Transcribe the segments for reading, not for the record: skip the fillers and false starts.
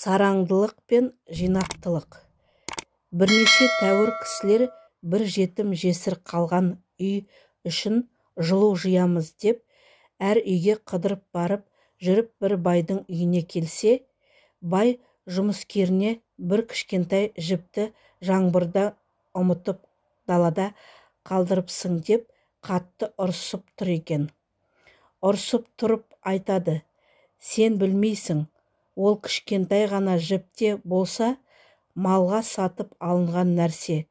Сараңдылық пен жинақтылық. Бірнеше тәуір кісілер бір жетім жесір қалған үй үшін жылу жиямыз деп, әр үйге қыдырып барып жүріп бір байдың үйіне келсе, бай жұмыскеріне бір кішкентай жіпті жаңбырда ұмытып далада қалдырыпсың деп қатты ұрсып тұр екен. Ұрсып тұрып айтады: «Сен білмейсің, ол кішкентай ғана жіпте болса, малға сатып алынған нәрсе,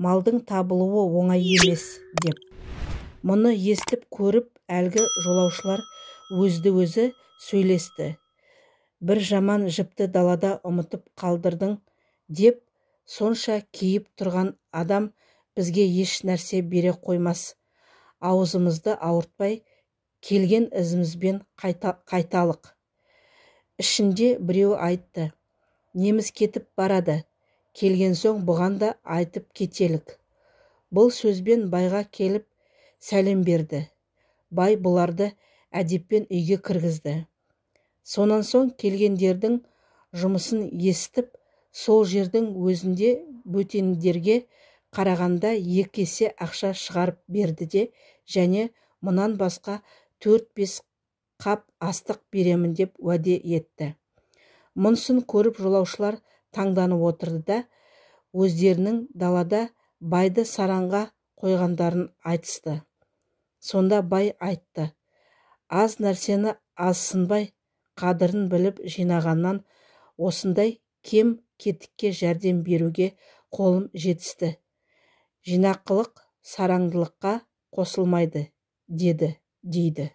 малдың табылуы оңай емес», – деп. Мұны естіп көріп, әлгі жолаушылар өзді-өзі сөйлесті. «Бір жаман жіпті далада ұмытып қалдырдың деп, сонша кейіп тұрған адам бізге еш нәрсе бере қоймас. Аузымызды ауыртпай, келген ізімізбен қайталық». Ішінде біреуі айтты: «Неміз кетіп барады, келген соң бұған да айтып кетелік». Бұл сөзбен байға келіп сәлем берді. Бай бұларды әдеппен үйге кіргізді. Сонан соң келгендердің жұмысын естіп, сол жердің өзінде бөтендерге қарағанда екі есе ақша шығарып берді де, және мұнан басқа 4-5 қап астық беремін деп уәде етті. Мұнысын көріп, жолаушылар таңданып отырды да, өздерінің далада байды сараңға қойғандарын айтысты. Сонда бай айтты: «Аз нәрсені азсынбай, қадірін біліп жинағаннан осындай кем кетікке жәрдем беруге қолым жетісті. Жинақылық сараңдылыққа қосылмайды», – деді дейді.